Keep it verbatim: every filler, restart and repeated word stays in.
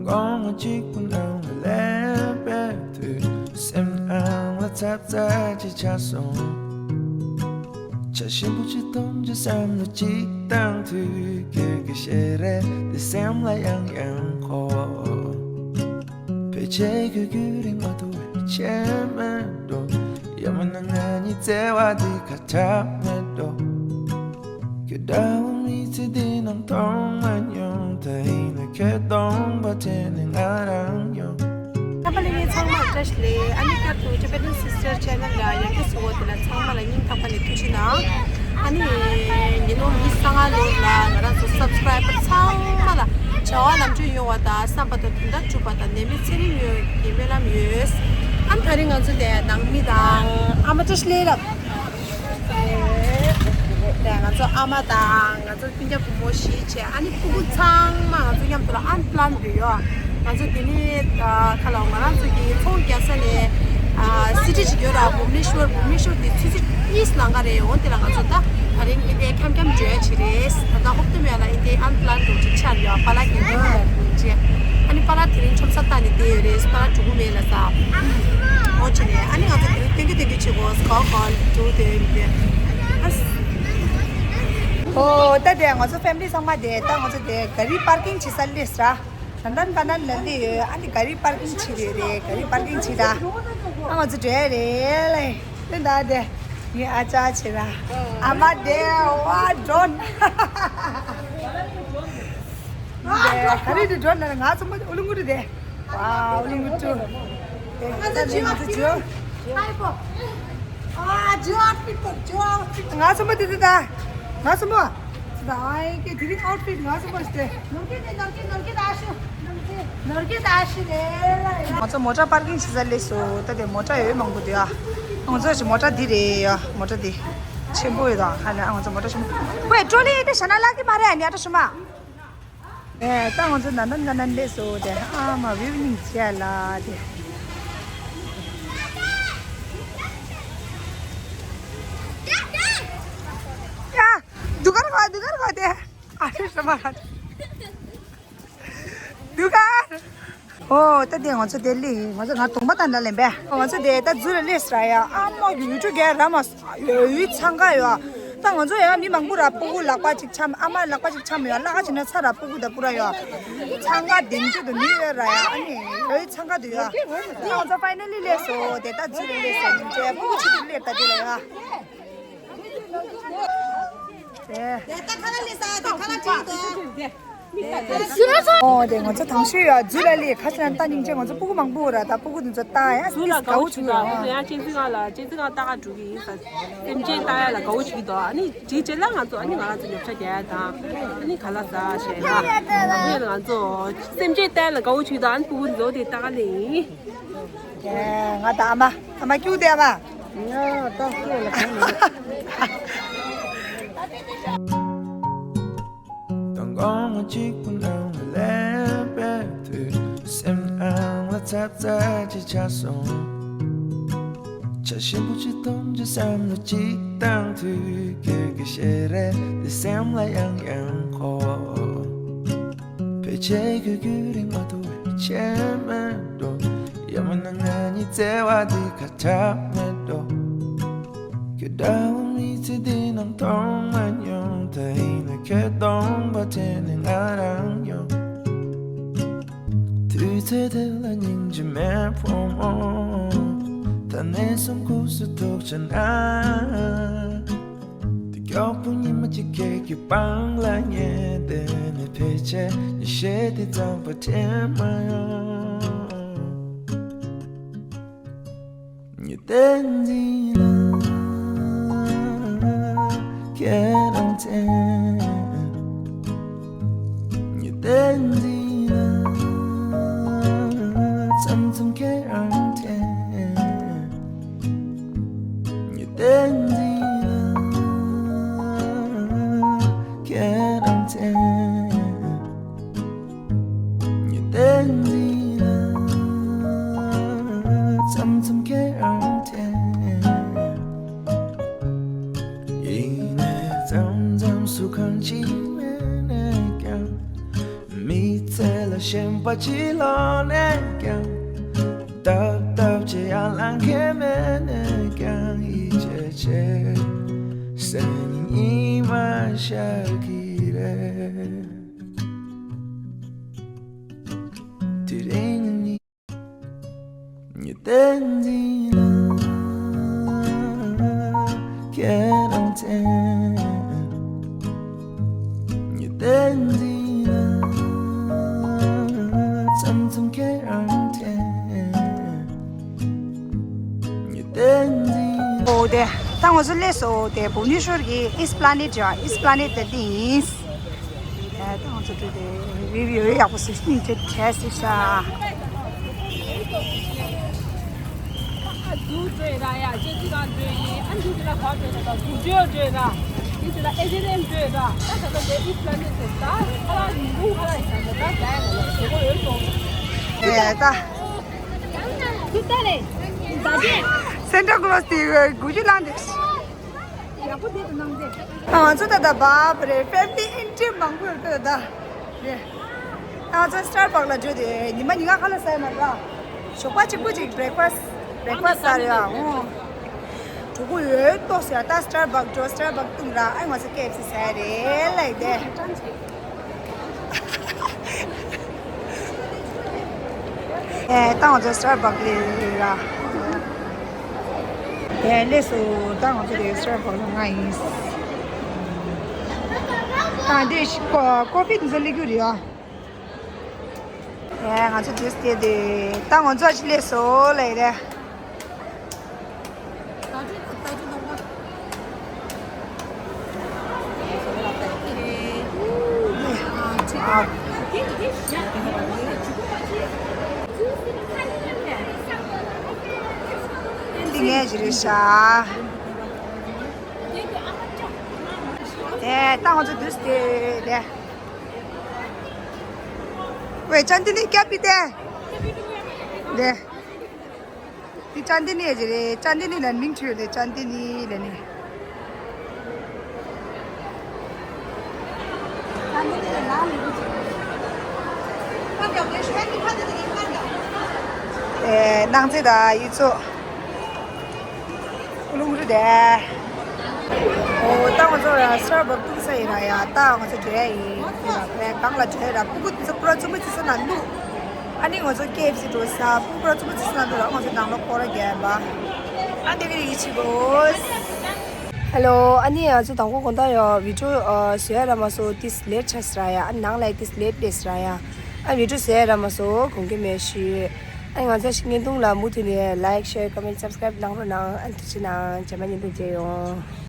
དགོང་མོ་གཅིག་པུ་ནང་ལ་སླེབས་པའི་དུས། སེམས་ནང་ལ་ཚབ་ཚ་ཅིག་ཆགས་སོང་། བྱ་ཞིམ་པོ་ཅིག་འཐུང་རྒྱུ་བསམ་བློ་གཅིག་བཏང་དུས། ཁྱོད་ཀྱི་ཞལ་རས་དེ་སེམས་ལ་ཡང་ཡང་འཁོར། ཕལ་ཆེར་ཁྱོད་ཁྱོད་རིག་མ་ཐུབ་པའི་ཆེད་མེད་འགྲོ། ཡང་མིན་ན་ང་གཉིས་བརྩེ་བ་འདི་ཁ་གྲག་མེད་འགྲོ། ཁྱོད་འདྲ་བོ་མི་ཚེ་འདི་ནང་མཐོང་མ་མྱོང་། ད་ཡིན་ན་ཁྱོད་སྟོང་པ་དྲན་ནས་ང་རང་ཡོང་། ཁམས་པ་ལི་ངའི་ཚང་མར་བཀྲ་ཤིས་བདེ་ལེགས། ཨ་ནི་བསྐྱར་དུ་Tibetan Sister Channel་ལ་ཡང་བསྐྱར་གསོལ་བ་འདེབས་ལ་ཚང་མ་ལ་སྙིང་ཐག་པ་ནས་ཐུགས་རྗེ་གནང་། ཨ་ནི་ཉིས་སྟོང་ཉི་ཤུ་རྩ་ལྔ་ལོ་ལ་ང་རང་ཚོ་སབ་སི་ཀ་རའི་བར་ཚང་མ་ལ་བྱ་བ་ལམ་འགྲོ་ཡོང་བ་དང་བསམ་པ་དང་དོན་དག་འགྲུབ་པ་དང་ནད་མེད་ཚེ་རིང་ཡོང་གི་སྨོན་ལམ་ཡོད། ཨ་ནི་ད་རིང་ང་ཚོ་དེ་ནང་མི་དང་ཨ་མ་བཀྲ་ཤིས་བདེ་ལེགས། དེ་ང་ཚོ་ཨ་མ་དང་ང་ཚོ་སྤུན་ཀྱག་བུ་མོ་བཞི་བྱས། ཨ་ནི་ཕྲུ་གུ་ཚང་མ་ང་ཚོ་མཉམ་དུ་ལ་ཨན་པི་ལན་རེད་ཡོད། ང་ཚོ་དེ་ནས་ཨ་ཁ་ལ་ང་རང་ཚོ་གི་ཚོང་རྒྱག་ས་ནས་ཨ་སི་ཊི་ཅིག་ཡོད་ར། བྷུ་ནེ་ཤོར། བྷུ་ནེ་ཤོར་དེ་ཆུ་ཚོད་གཉིས་ལམ་ཁ་རེད། འོ་དེ་ལ་ང་ཚོ་ད་ད་རིང་ཨིན་ཌི་ཡ་འཁྱམ་འཁྱམ་འགྲོ་ཡ་ཅིག་རེད། ད་ལྟ་ཧོབ་ཏེ་མེད་ལ་ཨིན་ཌི་ཡ་ཨན་པི་ལན་འགྲོ་ཅིག་ཆགས་ཡོད། པཱ་ལགས་ཀྱི་ཨིན་ཌི་ཡ་ཅིག་ཨ་ནི་པཱ་ལགས་དེ་རིང་ཁྲོམ་ས་བཏང་ནས་བསྡད་ཡོད་རེད། པཱ་ལགས་འགྲོ་གི་མེད་ལ་ས། འོ་བྱས་ནས་ཨ་ནི་ང་ཚོ་དེ་རིང་སྟོན་གི་དེ་འདྲ་བྱེད་དགོས། ག་ག་འགྲོ་དེ་རེད། ཨ་ཨོ་ད་དེ་ང་ཚོ་ཕེ་མི་ལི་ཚང་མ་དེ་ད་ང་ཚོ་དེ་ག་རི་པར་ཀིང་བྱེད་ས་སླེབས་ར། ད་ལྟ་ད་ལྟ་ལ་སླེབས་ཡོད། ཨ་ནི་ག་རི་པར་ཀིང་བྱེད་རེད་རེད། ག་རི་པར་ཀིང་བྱེད་ད། ཨ་ང་ཚོ་འགྲོ་ཡ་རེད་ལེ། དེ་ད་དེ་ངའི་ཨ་ཅག་བྱེད་ད། ཨ་མ་དེ་ཝ་ཌོན། དེ་ག་རི་དེ་ཌོན་ན་ང་ཚོ་མ་ཨུ་ལུ་ངུ་རི་དེ། ཝའོ། ལུང་གི་ཅུ། ང་ཚོ་ཇོ། ང་ཚོ་ཇོ། ཧའི་པོ། ཨ་ཇོ་ཨའུཊ་ཕིཊ་པོ། ཇོ་ཨའུཊ་ཕིཊ། ང་ཚོ་མ་དེ་དེ་ད། ང་ཚོ་མ། ད་ཨའི་ཀེ་དེ་རིང་ཨའུཊ་ཕིཊ་ང་ཚོ་མ་སྟེ། ནོར་གི་ནེ་ནོར་གི་ནོར་གི་ད་ཤུ། ནོར་གི་ད་ཤུ་རེད་ལ། ང་ཚོ་མོ་ཊ་པར་ཀིང་བྱེད་ས་སླེབས་སོང་། ད་དེ་མོ་ཊ་ཡོད་མང་པོ་འདུག་ཨ། ང་ཚོ་ཞིག་མོ་ཊ་འདི་རེད་ཡ། མོ་ཊ་འདི་ཆེན་པོ་ཡོད་དང་ཧ་ལས། ང་ཚོ་མོ་ཊ་ཆེན་པོ། ཝེ་ཊྲོ་ལི་དེ་ཤ་ན་ལ་གི་མ་རེད་ཨ་ནི་ཨ་ཏྲ་ཤུ་མ། ཨེ་ད་ང་ཚོ་ན་ན་ན་ན་ལས་སོ་དེ་ཨ་མ་བི་ཝི་ནིང་བྱས་ལ་དེ། ཡ། དུ་གར་ག་དུ་གར་ག་དེ། ཨ་ཧྲི་ཤ་མ་ར། དུ་གར། ཨོ་ད་དེ་ང་ཚོ་དེ་ལི་ང་ཚོ་ང་གདོང་པ་དང་འདྲ་ལེན་པས། ང་ཚོ་དེ་ད་ཛུ་ལ་ལས་སྲ་ཡ། ཨ་མ་གི་ཡུ་ཊུབ་གས་ར་མ། ཡོད་ཡོད་འཚང་ཁ་ཡོད། ད་ང་ཚོ་ཡང་མི་མང་པོ་ར་སྤུ་གུ་ལག་པ་གཅིག་འཆམ། ཨ་མ་ལག་པ་གཅིག་འཆམ་ཡོད། ལག་ཁ་ཅིག་ན་ཚ་ར་སྤུ་གུ་ད་པུ་ར་ཡོད། འཚང་ཁ་དེང་ཚོད་དུ་མི་ཡོད་ར་ཡ། ཨ་ནི་ཡོད་འཚང་ཁ་དུ་ཡོད། ད་ང་ཚོ་ཕའི་ནལ་ལི་ལས་སོ་དེ་ད་ཛུ་ལ་ལས་སོ་ཉིན་བྱས་སྤུ་གུ་གཅིག་ཏུ་སླེབས་ད་དེ་ལ་ཡ། དེ། དེ་ད་ཁ་ལ་ལས་ས་དེ་ཁ་ལ་ཅིག་ཏུ། ཨོ་དེ་ང་ཚོ་དང་ཤོས་ཡ་ཛུ་ལ་ལི་ཁ་ཤས་ལྟ་སྙིང་རྗེ། ང་ཚོ་སྤུ་གུ་མང་པོ་ར་ད་སྤུ་གུ་དེ་ཚོ་ལྟ་ཡ་ཛུ་ལ་དགའ་བོ་བྱུང་ཡ། ཡ་ཅེ་ཙི་ང་ལ་ཅེ་ཙི་ང་ལྟ་ག་འགྲོ་གི་ཡིན་ས། སེམས་ཅན་ལྟ་ཡ་ལ་དགའ་བོ་བྱུང་གི་འདུག་ཨ་ནི་དེའི་རྗེས་ལ་ང་ཚོ་ཨ་ནི་ང་རང་ཚོ་ཉོ་ཆ་རྒྱག་ཡ་དང་ཨ་ནི་ག་ལ་ཟ་བྱས་ཡ། ཨ་ནི་ང་ཚོ་སེམས་ཅན་ལྟ་ཡ་ལ་དགའ་བོ་བྱུང་གི་འདུག་ཨ་ནི་སྤུ་གུ་དེ་ཚོ་དེ་ལྟ་ག་ལེ་ཡིན། ཡ་ང་ད་ཨ་མ་ཨ་མ་ཀྱུ་དེ་ཨ་མ། ཡ་ད་ཁོ་ལ་གང་ཡོད། དང་དགོང་མོ་གཅིག་པུ་ནང་ལ་སླེབས་པའི་དུས། སེམས་ནང་ལ་ཚབ་ཚ་ཅིག་ཆགས་སོང་། བྱ་ཞིམ་པོ་ཅིག་འཐུང་རྒྱུ་བསམ་བློ་ཅིག་བཏང་དུས། ཁྱོད་ཀྱི་ཞལ་རས་དེ་སེམས་ལ་ཡང་ཡང་འཁོར། ཕལ་ཆེར་ཁྱོད་ཁྱོད་རིག་མ་ཐུབ་པའི་ཆེད་མེད་འགྲོ། ཡང་མིན་ན་ང་གཉིས་བརྩེ་བ་འདི་ཁ་གྲག་མེད་འགྲོ། ཁྱོད་འདྲ་བོ་མི་ཚེ་འདི་ནང་མཐོང་མ་མྱོང་། ད་ཡིན་ན་ཁྱོད་སྟོང་པ་དྲན་ནས་ང་རང་ཡོང་། དུས་ཚོད་དེ་ལ་སྙིང་རྗེ་མེད་ཕོ་མོ། ད་ནས་བཟུང་སྐུ་གཟུགས་ཐུག་ཆ་ན། དེ་མགྱོགས་པོ་ཉི་མ་གཅིག་ཁྱེད་ཀྱི་པང་ལ་ཉལ་བསྡད་ནས། ཕལ་ཆེར་ཉི་ཤེལ་དེ་གཙང་པ་དྲན་མ་ཡོང་། ཉི་ཟླ་འཛིན་ལ་ཁྱེད་རང་དྲན། ཉི་ཟླ་འཛིན་ལ་མཚམས་མཚམས་ཁྱེད་རང་དྲན། ཉི་ཟླ་འཛིན་ལ་ཁྱེད་རང་དྲན། ཉི་ཟླ་འཛིན་ལ་མཚམས་མཚམས་ཁྱེད་རང་དྲན། ཡིན་ནའི་མཚམས་མཚམས་སུ་གང་ཅི་མེད་ནས་ཀྱང་། མི་ཚེ་ལ་ཞེན་པ་ཅི་ལོག་ནས་ཀྱང་། སྟབས་སྟབས་ཀྱིས་ཡར་ལངས་མཁན་མེད་ནས་ཀྱང་། ཡིད་ཆེས་བྱེད་སེམས་ཉིད་ཉི་མ་ཤར་གྱི་རེད། དེ་རིང་ནི། ཉི་ཟླ་འདི་ལ་ཁྱེད་རང་འཐེན། ཉི་ཟླ་འདི་ལ་མཚམས་མཚམས་ཁྱེད་རང་འཐེན། ཉི་ཟླ་འདི་ལ། འོ་དེ། ད་ང་ཚོ་སླེབས་སོང་། དེ་བྷུ་ནེ་ཤོར་གྱི་ཨིསཊ་པི་ལ་ནེཊ་ཡ། ཨིསཊ་པི་ལ་ནེཊ་དེ་འདི་ཡིན། ཨ། ད་ང་ཚོ་འགྲོ་དེ་བིའུ་ཡག་པོ་ཞིག་སྙིང་རྗེ་བྱས་སོང་ཤག་ཨེ། ད་སན་ཊ་ཀློ་སི་དེ་དགུ་བཅུ་ལངས་ཏེ། ཡག་པོ་བསྡད་འདུག་སྣང་མཛད། ང་ཚོ་ད་ལྟ་བབ་རེད། ཕེ་མི་ལི་ཨེན་ཊི་མང་པོ་ཡོད་པ་ད་རེད། ང་ཚོ་སི་ཊར་བག་ལ་འགྲོ་དེ་ཉི་མ་ཉིན་གང་ཁ་ལག་ཟ་ཡི་མ་རེད། ཞོགས་པ་གཅིག་པུ་ཅིག་བྷི་རེག་ཕ་སི་ཊི། བྷི་རེག་ཕ་སི་ཊི་ཟ་རེད་ཨ། འོ། གྲོད་ཁོག་ཡོད་ཏོག་ཟེར། ད་སི་ཊར་བག་འགྲོ། སི་ཊར་བག་བཏུང་ར། ཨ། ང་ཚོ་ཀེ་ཨེཕ་སི་ཟ་ཡི་རེད་ལབ་དེ། ཨེ། ད་ང་ཚོ་སི་ཊར་བག་ལ་སླེབས་ར། ཨེ། སླེབས་སོང་། ད་ང་ཚོ་དེ་སི་ཊར་བག་ལ་ང་ཡིན། ད་དེ་ཀོ་ཀོ་ཕི་དེ་ཚོ་སླེབས་རྒྱུ་རེད་ཨ། ཨེ། ང་ཚོ་ཇུས་དེ་དེ། ད་ང་ཚོ་ཅི་སླེབས་སོང་ལབ་ཡི་རེད། འདི་ངའི་ཅི་རེད་ཤག་ཨེ། ད་ང་ཚོ་ཇུས་དེ་དེ། ཝེ། ཅན་ཏི་ནི་ཀྱ་པི་ཏེ། དེ། འདི་ཅན་ཏི་ནི་ཡ་ཅིག་རེད། ཅན་ཏི་ནི་ལབ་མིང་བྲིས་ཡོད་རེད། ཅན་ཏི་ནི་ལབ་ནི། ཨེ། སྣང་རྩེ་དང་ཡུལ་ཚོ། ཀུ་ལུང་རི་དེ། འོ། ད་ང་ཚོ་ཡ་སི་ཊར་བག་བཏུང་ས་ཡིན་ན་ཡ། ད་ང་ཚོ་འགྲོ་ཡ་ཡིན། ཕ་གི་ལ་སྒང་ལ་འགྲོ་ཡ་ར། སྤུ་གུ་ཚོ་པུ་ར་ཚོ་མི་ཚོ་ས་ན་འདུག་ཨ་ནི་ང་ཚོ་ཀེ་ཨེཕ་སི་འགྲོ་ས། སྤུ་གུ་པུ་ར་ཚོ་མི་ཚོ་ས་ན་འདུག་ར། ང་ཚོ་ནང་ལོགས་སྐོར་ར་རྒྱག་པ། ཨ་ནི་དེ་གི་ཡིད་ཆེས་གོ། ཧེ་ལོ། ཨ་ནི་ང་ཚོ་དང་པོ་དགོང་དག་ཡ་བི་ཌི་ཡོ་ཨ་བཟོ་ཡ་རག་མ་སོང་། ཏིས་ལེཊ་ཆགས་སོང་ར་ཡ། ཨ་ནི་ནང་ལ་ཏིས་ལེཊ་སླེབས་སོང་ར་ཡ། ཨ་བི་ཌི་ཡོ་བཟོ་ཡ་རག་མ་སོང་། དགོངས་འགལ་མེད་ཞུ། ཨ་ནི་ང་ཚོ་ཞིག་བརྙན་ཐུང་ལ་མུ་མཐུད་ནས་ལའིཀ་ཤེར་ཀོ་མེན་ཊི་སབ་སི་ཀ་རའིབ་གནང་རོགས་གནང་། ཨ་ནི་ཐུགས་རྗེ་གནང་། རྗེས་མ་བརྙན་ཐུང་མཇལ་ཡོང་།